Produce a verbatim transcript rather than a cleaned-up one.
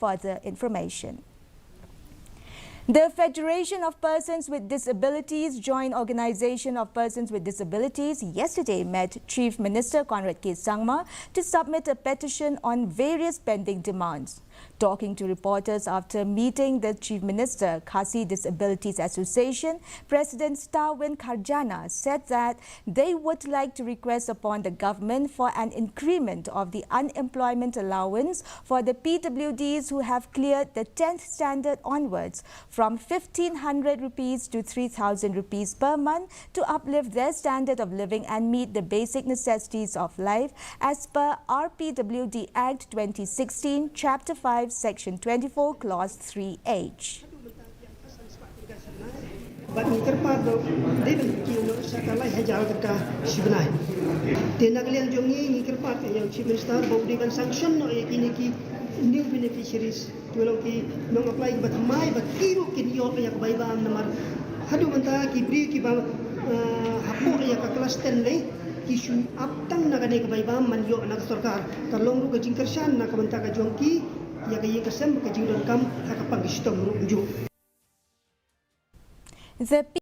further information. The Federation of Persons with Disabilities Joint Organization of Persons with Disabilities yesterday met Chief Minister Conrad K Sangma to submit a petition on various pending demands. Talking to reporters after meeting the Chief Minister, Khasi Disabilities Association President Starwin Kharjana said that they would like to request upon the government for an increment of the unemployment allowance for the P W Ds who have cleared the tenth standard onwards from fifteen hundred rupees to three thousand rupees per month to uplift their standard of living and meet the basic necessities of life as per R P W D Act twenty sixteen, Chapter five, Section twenty-four, Clause three H. Bad ngi kyrpad ba u dei ban kiew noh sa ka lai hajar tyngka shi bnai. Te na ka liang jong ngi ngi kyrpad ïa u Chief Minister ba u dei ban sanction noh ïa kine ki new beneficiaries. Ki long ki nong apply kiba thymmai ba ki ruh kin ïoh ïa ka bai bam namar haduh mynta ki briew kiba, eh, hapoh ïa ka class ten lei ki shu ap tang na kane ka bai bam man ïoh na ka sorkar. Ka long ruh ka jingkyrshan na ka bynta ka jong ki ïa ka ïing ka sem, ka jingdonkam ha ka pang ka shitom ruh kumjuh. The